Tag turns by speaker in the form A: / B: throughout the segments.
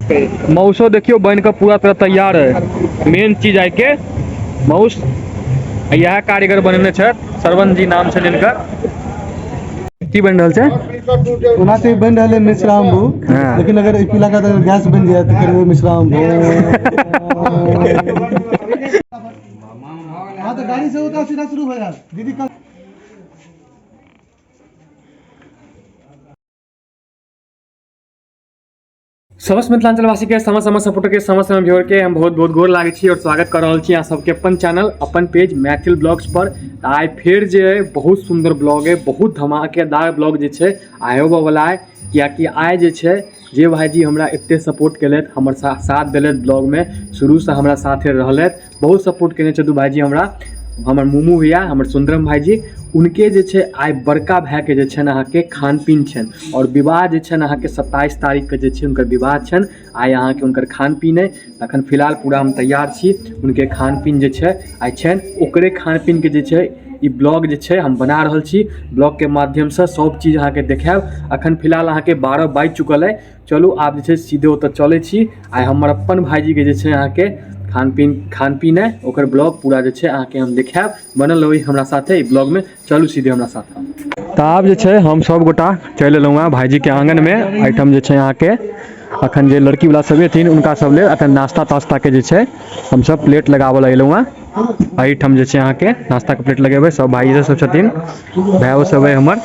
A: मौसो देखियो बन के पूरा तरह तैयार है। मेन चीज आइ के मौस इएह कारीगर बनेने छथि, सरवन जी नाम छनि हिनकर। की बनि रहल छै?
B: ओना तऽ बनि रहल है मिश्राम्बू।
A: हाँ।
B: लेकिन अगर ई पीला का गैस बनि जाए तऽ करबै मिश्राम्बू। हाँ तऽ गाड़ी से उतर सीधा शुरू हो जाए दीदी कल।
A: समस्त मिथिलांचलवासी के, समस्त समस्त सपोर्टर के, समस्त समस्त व्यूअर के हम बहुत बहुत गोर लागै छी और स्वागत कर रहल छी अहाँ सबके अपन चैनल अपन पेज मैथिल ब्लॉग्स पर। तऽ आइ फेर जे है बहुत सुंदर ब्लॉग है, बहुत धमाकेदार ब्लॉग जे छै आइ होबऽ वाला है, कियाकि आइ जे छै जे भाईजी हमरा एते सपोर्ट केलथि, हमर साथ देलथि ब्लॉग में, शुरू से हमरा साथे रहलथि, बहुत सपोर्ट केने छथि भाईजी हमरा, हमर मुमू भैया, हमर सुंदरम भाईजी, उनके जे छै आइ बड़का भाईके जे छनि अहाँके खान पीन छनि और विवाह जे छनि अहाँके 27 तारीखके जे छै हुनकर विवाह छनि, आइ अहाँके हुनकर खान पीन अइ। अखन फिलहाल पूरा हम तैयार छी, हुनके खान पीन जे छै आइ छनि, ओकरे खान पीनके जे छै ई ब्लॉग जे छै हम बना रहल छी। ब्लॉगके माध्यमसँ सब चीज अहाँके देखायब। अखन फिलहाल अहाँके 12 बाजि चुकल अइ, चलू आब जे छै सीधे ओतऽ चलै छी। आइ हमर अपन भाईजीके जे छै अहाँके खान पीन अइ, ओकर ब्लॉग पूरा जे छै अहाँके हम देखायब। बनल रहू हमरा साथे ई ब्लॉगमे, चलू सीधे हमरा साथ। तऽ आब जे छै हम सब गोटा चलि एलहुँ हेँ भाईजीके आँगनमे। एहिठाम जे छै अहाँके अखन जे लड़कीवला सब एथिन हुनका सब लेल अखन नाश्ता तास्ताके जे छै हमसब प्लेट लगाबऽ लए एलहुँ हेँ। एहिठाम जे छै अहाँके नाश्ताके प्लेट लगेबै, सब भाईजी सब छथिन, भाइओ सब अइ हमर।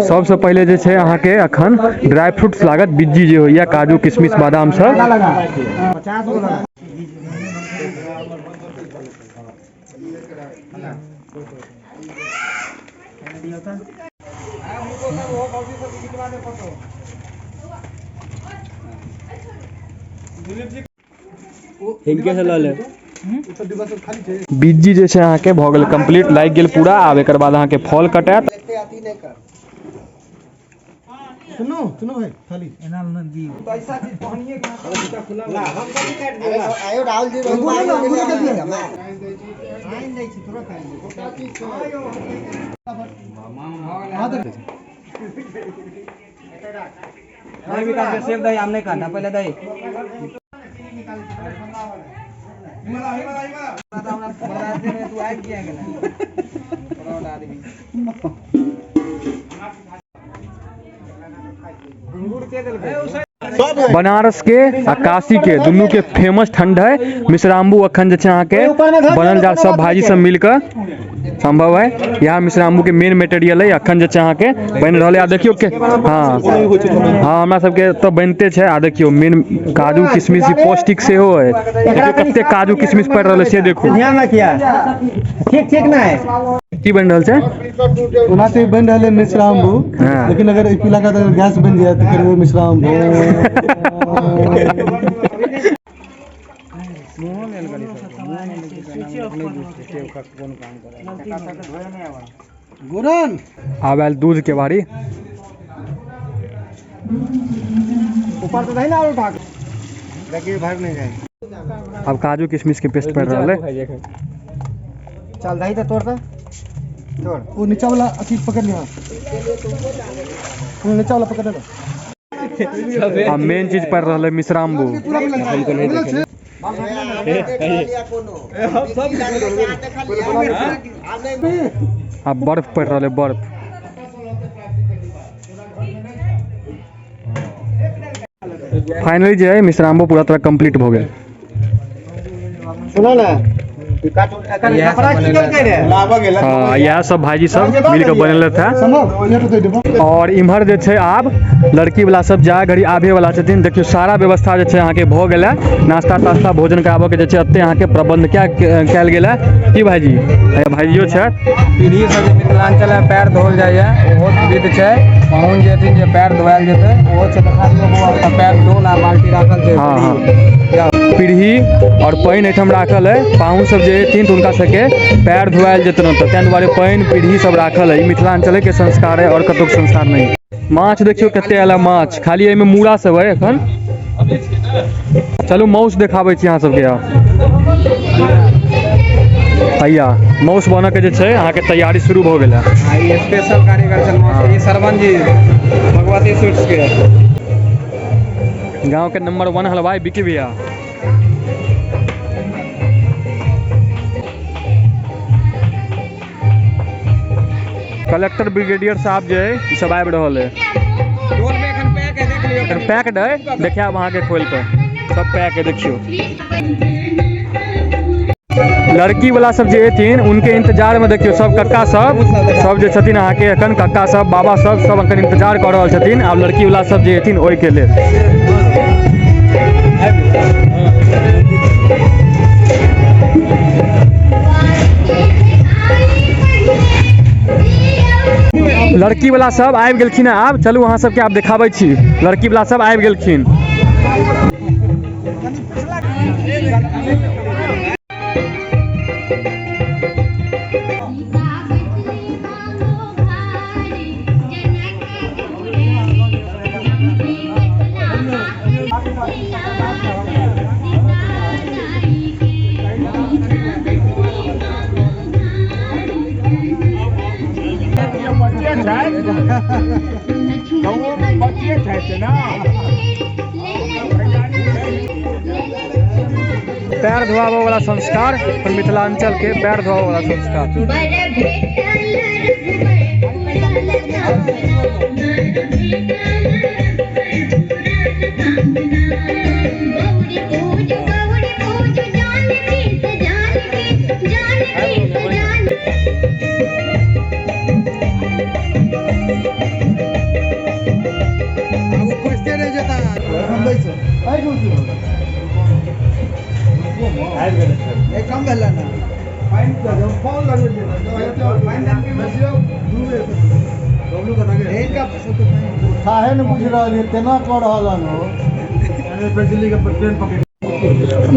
A: सबसँ पहिले जे छै अहाँके अखन ड्राई फ्रूट्स लागत, बिज्जी जे होइए, काजू किशमिश बादाम सब। बिज्जी जे छै अहाँके भऽ गेल कम्प्लीट, लागि गेल पूरा। आब एकर बाद अहाँके फल कटायत।
B: सुनू सुनू भाई थाली
C: सेब दही आम नहीं खाता पहले दही।
A: बनारस के आ काशी के दुनू के फेमस ठंड है मिश्राम्बू। अखन जे छै अहाँके बनल जा सब भाईजी सब मिलके संभव है। यहाँ मिश्राम्बू के मेन मटेरियल है, अखन जे छै अहाँके बनि रहल है। आ देखियौ के हाँ हाँ हमरा सबके तऽ बनते छै। आ देखियौ मेन काजू किशमिश पौष्टिक सेहो है। देखियौ कते काजू किशमिश पड़ि रहल है से देखू।
C: ध्यान रखिए, ठीक ठीक ना है।
A: की बनि रहल छै?
B: ओना तऽ बनि रहल है मिश्राम्बू।
A: हाँ।
B: लेकिन अगर ई पीला का गैस बनि जाए तऽ करबै मिश्राम्बू। गोरन
A: आब आयल दूध के बारी।
C: ऊपर तो नहीं ना उठा देखिए भर नहीं जाए।
A: अब काजू किशमिश के पेस्ट पड़ रहा है।
C: चल दही तो तोड़ दे, तोड़।
B: वो नीचा वाला अथी पकड़ लिया, नीचा वाला पकड़ ले।
A: अब मेन चीज पड़ रहा है मिश्राम्बू। अब बर्फ पड़ रहा है, बर्फ। फाइनली जे है मिश्राम्बू पूरा तरह कंप्लीट हो गया।
C: सुनो ना,
A: हाँ, यह सब भाईजी सब मिलके बनल था। और इम्हर जे छै आब लड़की वाला सब जा घड़ी आबे वाला छथिन। देखियौ सारा व्यवस्था जे छै अहाँके भऽ गेल है। नाश्ता तास्ता भोजन कराबऽ के जे छै एते अहाँके प्रबंध कयल गेल है। की भाईजी? हैया भाईजियो छथि।
C: पीढ़ी सब जे मिथिलांचल में पैर धोल जाइए ओहो विध छै। पाहुन जे अथिन जे पैर धोआयल जेतै ओहो छै। देखा दियौ बौआ, ओतऽ पैर धोल आ बाल्टी राखल छै।
A: हाँ, हाँ।
C: पीढ़ी।
A: पीढ़ी और पानि एहिठाम राखल है। पाहुन सब जे एथिन तऽ हुनका सबके पैर धोआयल जेतनि ओतऽ, ताहि दुआरे पानि पीढ़ी सब राखल है। ई मिथिलांचले के संस्कार है और कतौके संस्कार नहीं। माछ देखियौ कते आयल है माछ, खाली एहिमे मूड़ा सब है एखन। चलू माउस देखाबै छी अहाँ सबके। हैया माउस बनऽ के जे छै अहाँके तैयारी शुरू भऽ गेल है।
C: ई स्पेशल कारीगर छल माउस, ई सरवन जी भगवती स्वीट्स के।
A: गांव के नंबर 1 हलवाई बिकी भैया। कलेक्टर ब्रिगेडियर साहब जे है ई सब आबि रहल है। पैक्ड है, देखिए अहाँ के खोल के सब पैक है। देखियो लड़की वाला सब जे एथिन उनके इंतजार में देखियो सब कक्का सब सब जे छथिन अहाँ के अखन कक्का सब बाबा सब सब अखन इंतजार कऽ रहल छथिन। आब लड़की वाला सब जे एथिन ओहि के लेल। लड़की वाला सब आबि गेलखिन। आब चलू अहाँ सबके आब देखाबै छी। लड़की वाला सब आबि गेलखिन। पैर धोआबऽ वाला संस्कार पर मिथिलांचल के पैर धोआबऽ वाला संस्कार।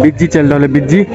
A: बिज्जी चल रहा है, बिज्जी।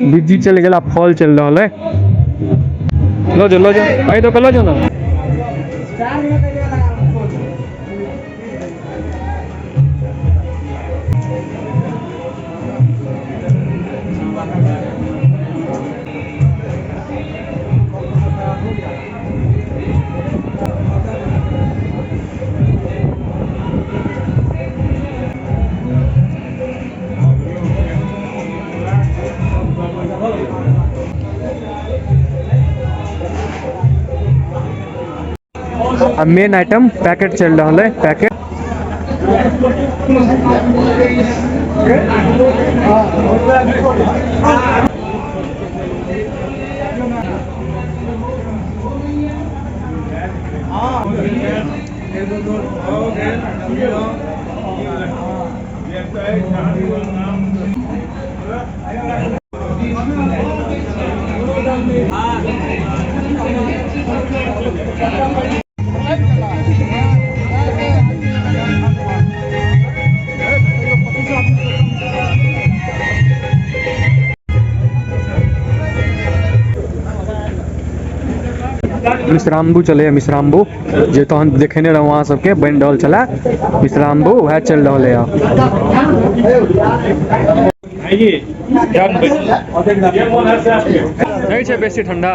A: बिज्जी चल गेला, फल चल रहा है। लो जो, लो जो, भाई तो लो जो ना। अब मेन आइटम पैकेट चल रहा है, पैकेट। मिश्राम्बू चले, मिश्राम्बू जे तहन देखेने रहूँ अहाँ सबके बनि रहल छलै मिश्राम्बू, वएह चलि रहल है। नहीं छै बेसी ठंडा।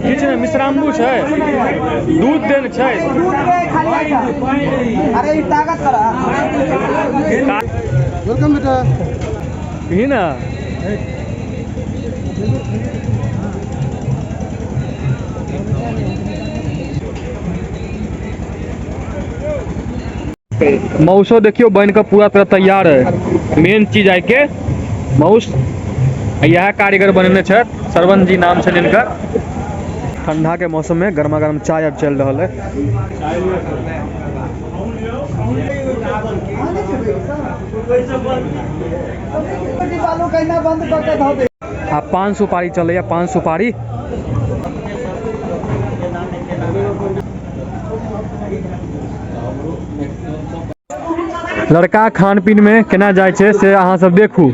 A: किछु नहि, मिश्राम्बू छै, दूध देन छै।
B: Welcome बेटा।
A: पी ना। मौसो देखियो बन के पूरा तरह तैयार है। मेन चीज आइ के मौस, इएह कारीगर बनेने छथि, सरवन जी नाम छनि हिनकर। ठंडा के मौसम में गर्मा गर्म चाय अब चल रहा है। आ पान सुपारी चलैया, पान सुपारी। लड़का खान पीन में केना जाय छै से अहाँ सब देखू।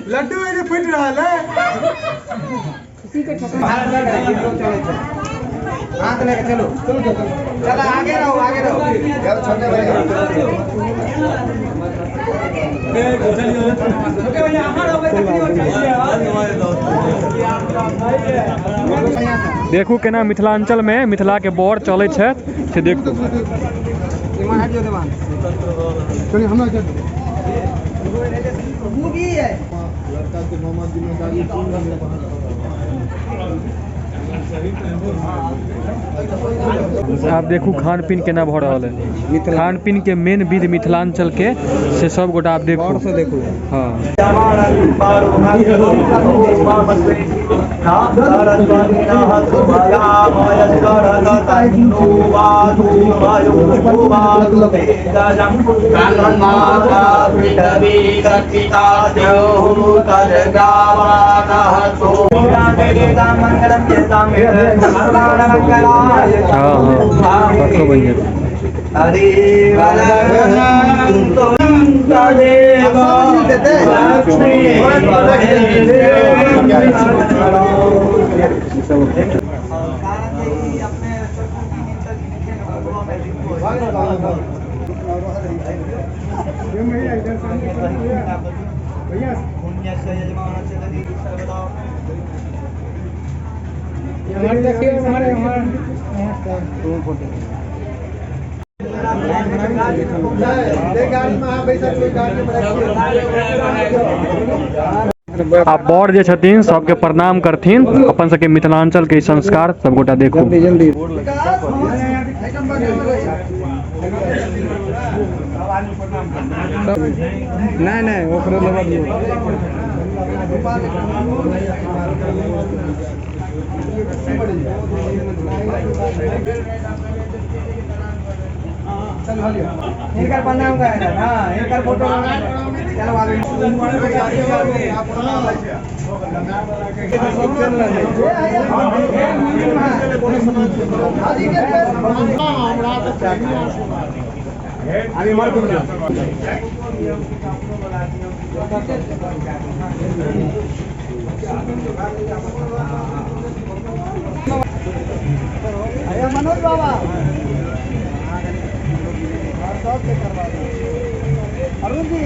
B: लड्डू फूटि रहल है।
C: हाथ लेके चलो चलो, आगे रहो आगे रहो।
B: छोटे भैया
A: देखू केना मिथिलांचल में मिथिला के बर चलै छै से देखू।
B: लड़का के मामा जिम्मेदारी।
A: आप देखू खान पीन केना भऽ रहल है। खान पीन के मेन विध मिथिलांचल के से सब गोटा आप देखू
C: से देखू।
A: हाँ हाँ हाँ परसों बन जाए। आ बर जे छथिन सबके प्रणाम करथिन। अपन सबके मिथिलांचल के संस्कार सब गोटा देखू।
C: जल्दी जल्दी। नहीं नहीं ओकरो लेबऽ दियौ। हिनकर प्रणाम करे, हां हिनकर फोटो चलो आगे। अभी मर
B: मनोज बाबा सबके करवा दो। अरुण जी